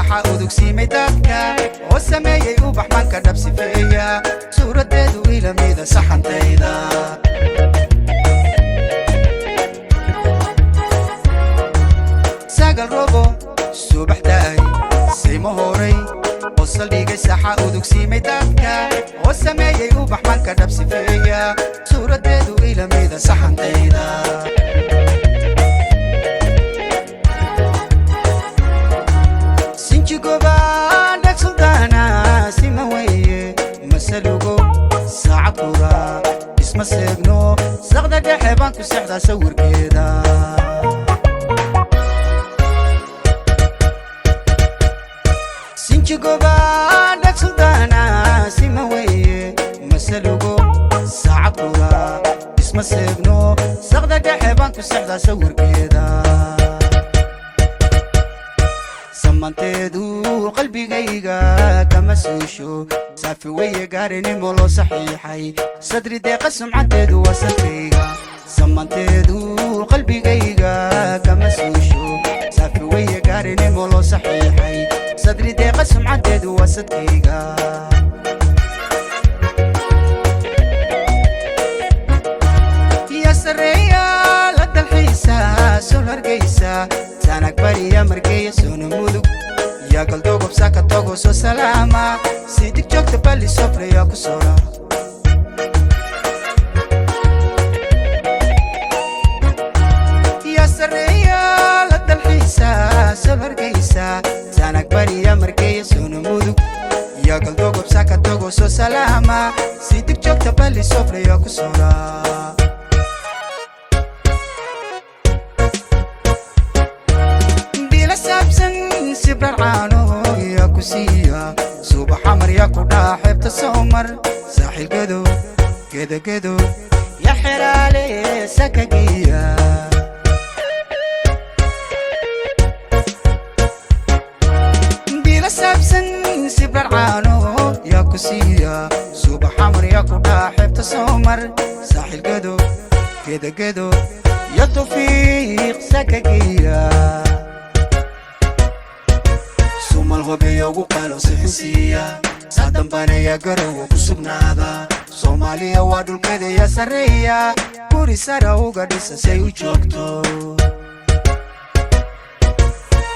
Saxa udugsiimay dadka oo sameeyey ubax manka dhabsifeeya, suuraddeedu ilamida saxantayda. Sagal rogo subax da'ay, simo horay oo saldhigay, saxa udugsiimay dadka oo sameeyey ubax manka dhabsifeeya, suuraddeedu ilamida saxantayda. Sinjigoba dheg suldaana sima weeye, masalugo saacad kura isma seegno, saqda dhexe baan ku seexdaa sawirkeeda. Sinjigoba dheg suldaana sima weeye, masalugo saacad kura isma seegno, saqda dhexe baan ku seexdaa sawirkeeda. Samanteedu qalbigayga kama suusho, saafi weye gaarinimo loo saxiixay, sadri deeqa sumcaddeedu waa salkayga. Samanteedu qalbigayga kama suusho, saafi weye gaarinimo loo saxiixay, sadri deeqa sumcaddeedu waa sadkayga. Ya sareeya la dalxiisa sol hargeysa, sanag bariya margeeya soona mudug, yaa galdogob saka togo soo salaama, sidig joogta balli sofraya ku sora. Ya sareeya la dalxiisa sol hargeysa, sanag bariya margeeya soona mudug, yaa galdogob saka togo soo salaama, sidig joogta balli sofraya ku sora. Bila saabsan sibrar caano yaa ku siiya, subax xamar yaa ku dhaa, xeebta soomar saaxiil gedo gedogedo, ya xeraale sakagiya. Bila saabsan sibrar caano yaa ku siiya, subax xamar yaa ku dhaa, xeebta soomar saaxiil gedo gedogedo, ya tawfiiq sakagiya. Sumal hobeya ugu qalo sixinsiiya, saadambanaya garowa ku sugnaada, Soomaaliya waa dhulkeeda. Ya sarreeya guri sara uga dhisa say u joogto.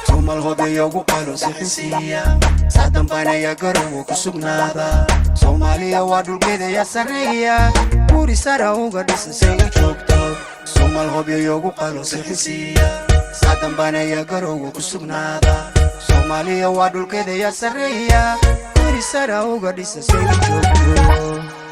Sumal hobeya ugu qalo sixinsiiya, saadambanaya garowa ku sugnaada, Soomaaliya waa dhulkeeda. Ya sarreeya guri sara uga dhisa say u joogto. Sumal hobyoyo ugu qalo sixinsiiya, saadambanaya garowa ku sugnaada, Soomaaliya waa dhulkeeda. Ya sarreeya guri sara uga dhisa say u joogto.